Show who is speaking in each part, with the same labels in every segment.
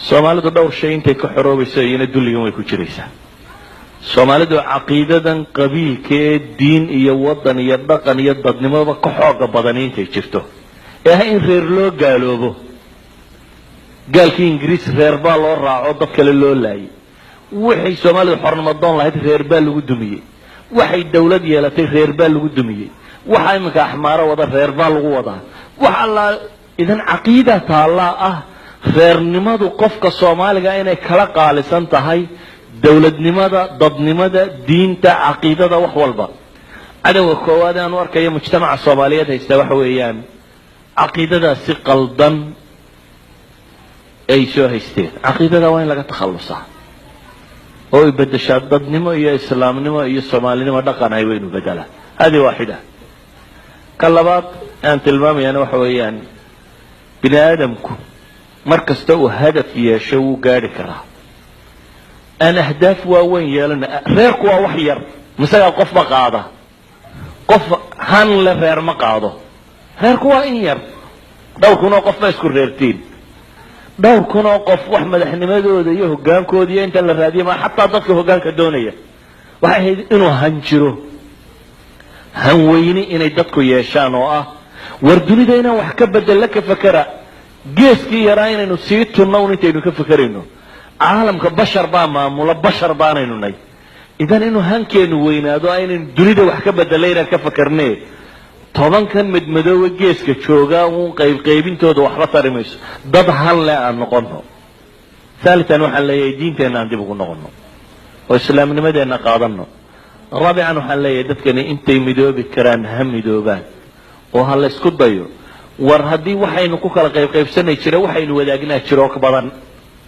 Speaker 1: Soomaalidu dhowr shay intay ka xoroobayso iyana dulligan way ku jiraysaa. Soomaalidu caqiidadan qabiilka ee diin iyo waddan iyo dhaqan iyo dadnimoba ka xooga badani intay jirto, ee ah in reer loo gaaloobo, gaalkii Ingiriis reer baa loo raaco, dad kale loo laayay. Waxay Soomaalidu xornimo doon lahayd reer baa lagu dumiyey. Waxay dawlad yeelatay reer baa lagu dumiyey. Waxa iminka Axmaaro wada reer baa lagu wadaa. Wax allaa idan caqiida taallaa ah reernimadu qofka Soomaaliga inay kala qaalisan tahay dowladnimada, dadnimada, diinta, caqiidada, wax walba. Cadowga koowaad aan u arkayo mujtamaca Soomaaliyeed haysta waxa weeyaan caqiidadaas si qaldan ay soo haysteen. Caqiidada waa in laga takhallusaa oo ay bedeshaa dadnimo iyo islaamnimo iyo Soomaalinimo dhaqan ay waynu bedelaa. Hadi waaxida. Ka labaad aan tilmaamayana waxa weeyaan, bini aadamku mar kasta uu hadaf yeesho wuu gaadhi karaa. Aan ahdaaf waaweyn yeelana. Reerku waa wax yar, misagaa qofba qaada? Qof han le reer ma qaado. Reerku waa in yar, dhowr kun oo qof baa isku reertiin. Dhowr kun oo qof wax madaxnimadooda iyo hogaankooda iyo inta la raadiya ma xataa dadka hoggaanka doonaya waxay ahayd inuu hanjiro, hanweyni inay dadku yeeshaan oo ah war dunida inaan wax ka bedella ka fakera. Geeskii yaraa inaynu sii tunno un intaynu ka fekerayno. Caalamka bashar baa maamula, bashar baanaynu nay. Idan inuu hankeenu weynaado aynaynu dunida wax ka bedella inaan ka fakerne. 10kan madmadoowe geeska joogaa uun qaybqaybintooda waxba tari mayso. Dad han le aan noqono. Thalitan, waxaan leeyahay diinteenna aan dib ugu noqono oo islaamnimadeenna qaadano. Raabican, waxaan leeyahay dadkani intay midoobi karaan ha midoobaan oo ha la isku dayo. War haddii waxaynu ku kala qaybqaybsanay jira, waxaynu wadaagnaa jiro badan,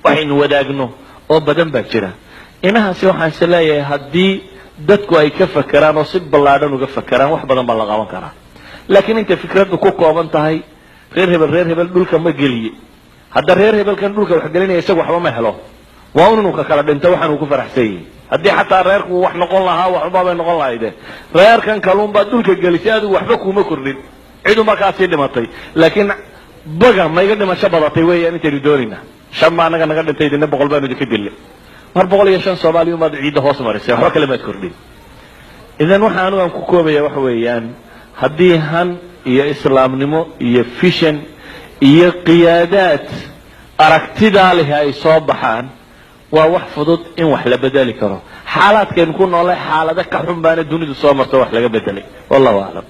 Speaker 1: waxaynu wadaagno oo badan baa jira. Inahaasi waxaan is leeyahay haddii dadku ay ka fakeraan oo si ballaadhan uga fakeraan, wax badan baa la qaban karaa. Laakiin intay fikraddu ku kooban tahay reer hebel, reer hebel dhulka ma geliye, hadda reer hebelkan dhulka wax gelinaya isagu waxba ma helo. Waa un inuu ka kala dhinto waxaan uu ku faraxsan yahay. Haddii xataa reerku wax noqon lahaa, waxba bay noqon lahayde. Reerkan kaluunbaad dhulka gelisay, adigu waxba kuuma kordhin, cid unbaa kaasii dhimatay. Laakiin baga mayga dhimasho badatay weeyaan intaynu doonayna. Shan baa anaga naga dhintay, idina 100 baanu idinka dilay. Mar 105 Soomaaliya umaad ciidda hoos marisay, waxba kale maad kordhin. Idan waxa anigu aan ku koobaya waxa weeyaan, haddii han iyo islaamnimo iyo vision iyo qiyaadaad aragtidaa leh ay soo baxaan, waa wax fudud in wax la bedeli karo. Xaalaadkaynu ku noolay xaalado ka xun baana dunidu soo marto wax laga bedelay. Wallahu aclam.